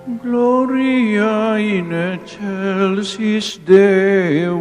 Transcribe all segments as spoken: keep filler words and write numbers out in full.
Gloria in excelsis Deo.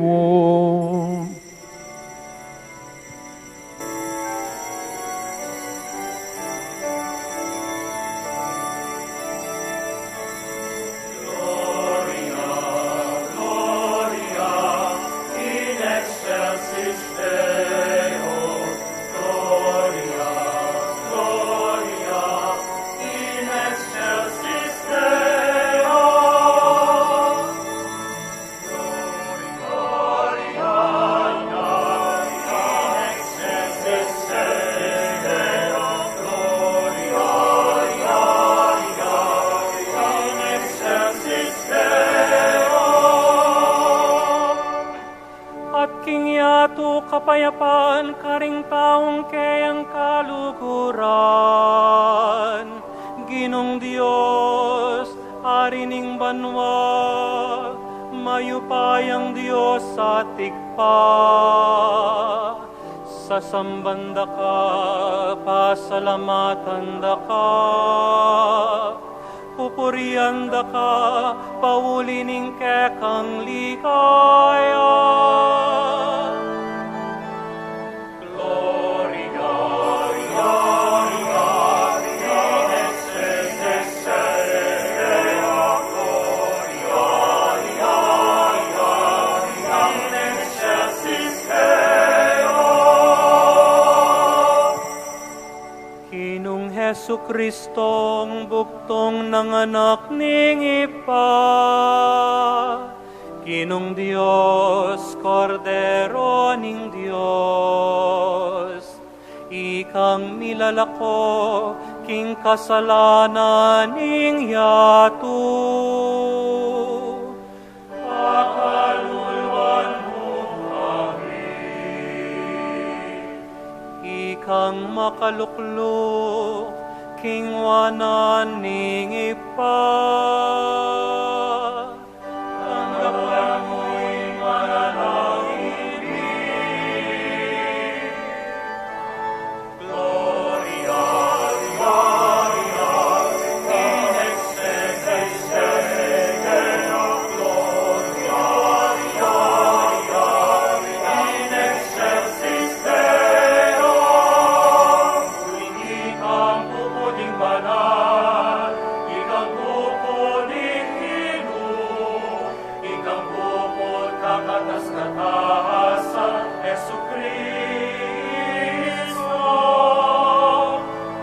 At king yatu kapayapan karing taung keyang kaluguran. Ginung Dios, Ari ning banua, mayupayang Dios ating Ibpa, sasamban da ka, pasalamatan da ka, pupurian da ka, pauli ning kekang ligaya. Ginung Jesucristong bugtung nang Anak ning Ibpa, Ginung Dios, Kordero ning Dios, ikang milalako king kasalanan ning yatu. Pakaluluan mu kami. Ikang makalukluk king wanan ning Ibpa. Tanggapan mu ing manalangin mi. Gloria, Gloria in excelsis Deo, Gloria, Gloria in excelsis Deo. Uling ikang buku ning banal, ikang buku ning Ginu, ikang bukut kakatas-katasan, Jesukristo,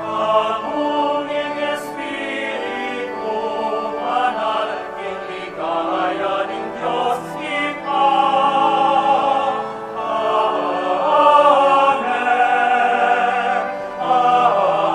among ing Espiritu Banal, king ligaya ning Dios Ibpa. Amen. Amen.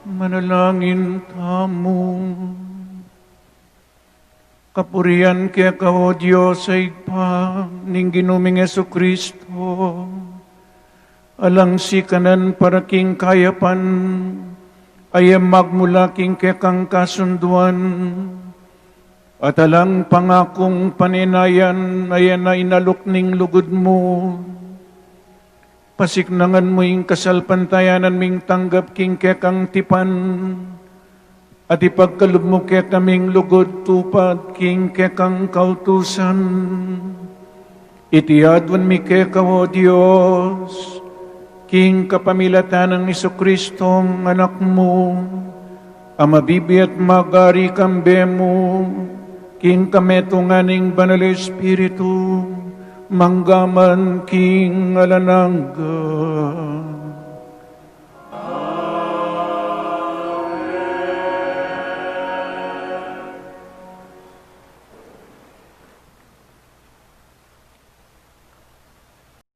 Manalangin tamu. Kapurian keka, o Dios a Ibpa ning Ginu ming Jesukristo, alang sikanan para king kayapan a magmula king kekang kasunduan, at alang pangakung paninayan a yan a inalok ning lugud mu. Pasiknangan mu ing kasalpantayanan ming tanggap king kekang tipan, at ipagkalub mu kekaming lugud tupad king kekang kautusan. Iti aduan mi keka, o Dios, king kapamilatan nang Jesukristong Anak mu, a mabibie at magari kambe mu, king kametungan ning Banal Espiritu, mangga man king alang angga.